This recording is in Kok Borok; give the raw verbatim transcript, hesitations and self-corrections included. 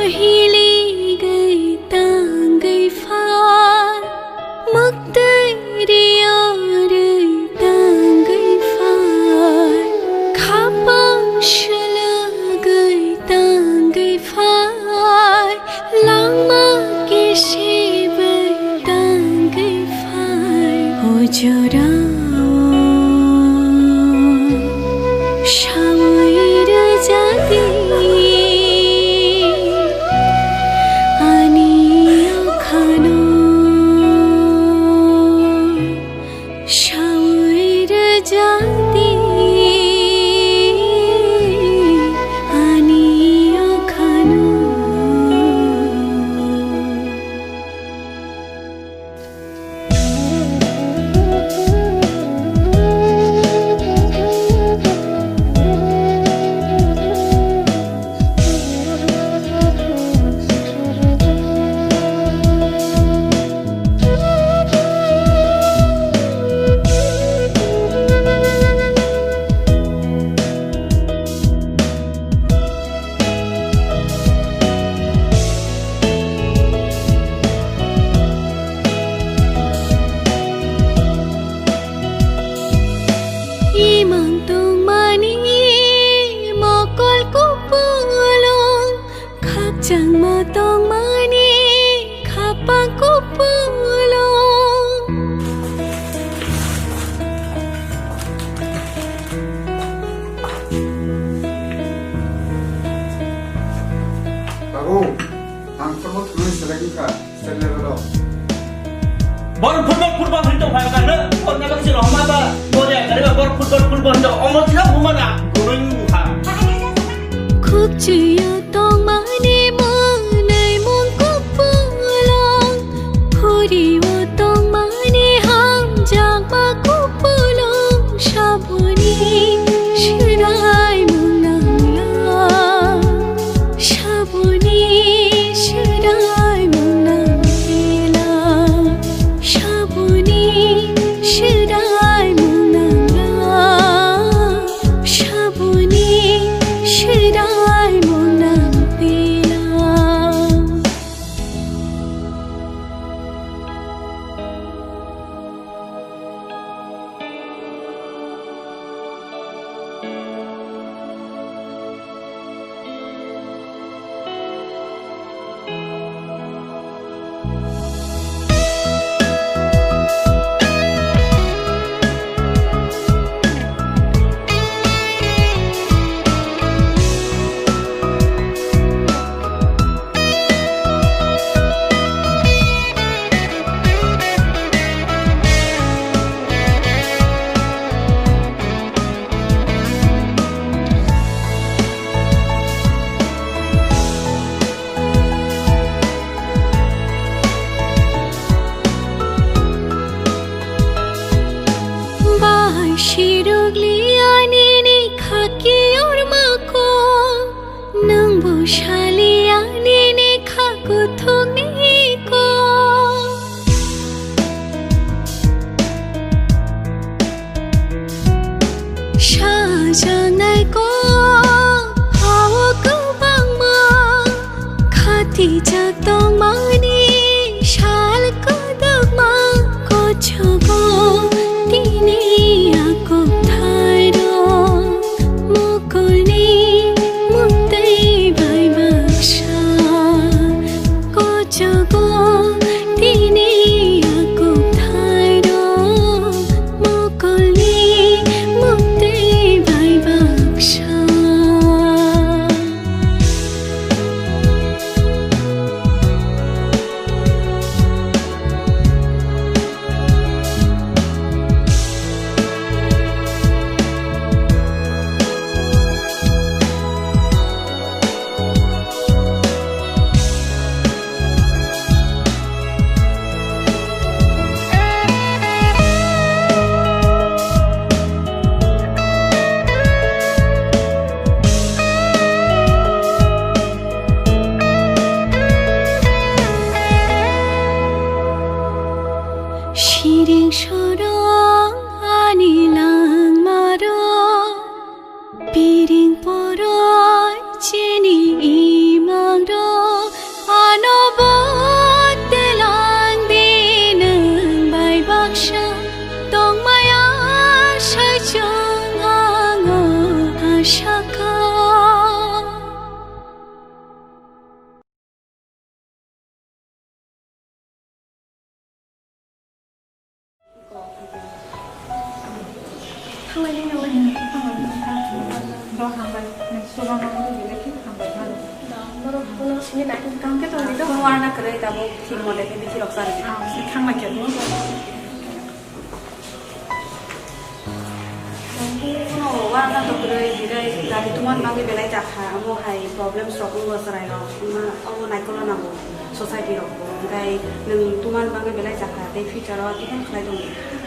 Hiligwi tangwi phai, mwktwi riyorwi tangwi phai, khapang swlwgwi tangwi phai, langma kesebwi tangwi phai, o jorao sawi rwjadi ani okhano. Sawi rwjadi ani okhano. Imang tongmani mokol kupulung, khakchangma tongmani khapang kupulung. Babu, ang tamo thangwi selai wngkha. Bor football, football hinwi tong phai kha, no? Bor na baksa rok ma ba, bor ya gari ba, bor football, football hinwi tong. Omo tila buma na, goroi wngkha. Khukchuyo tongmani mwnwi mung kupulung, phuriyo tongmani hamjakma kupulung, saboni swrai mung nangla. Saboni swrai mung nang tila, saboni swrai mung nang la, saboni swrai mung nang tila. Bai sirugli ani ni khaki ormako. Nwng bo saliya nini kha kuthukni kok. Sajaknai kok hao kwbangma, khatijak tongmani sal kwdwkma. Kochogo tini a kok thairok. Mokolni muktwi bai baksa, kochogo tini a kok thairok. Mokolni muktwi bai baksa. Bo hambai, nang suba ma mo bile ki hambai ma. Borok kono sini nai. Kangke to ni to. Kono warna kwrwi tabuk thik mode khe bithi rok sar. Ah, si thang na khe bo. Kono warna to kwrwi, birai gari tuman bagwi belai jakha, amo hai problem sok wngo chwrai rok, ma abo naikolo nango society rok bo. Hinkhe nwng tuman bagwi belai jakha, tei future o tei khlai tongo.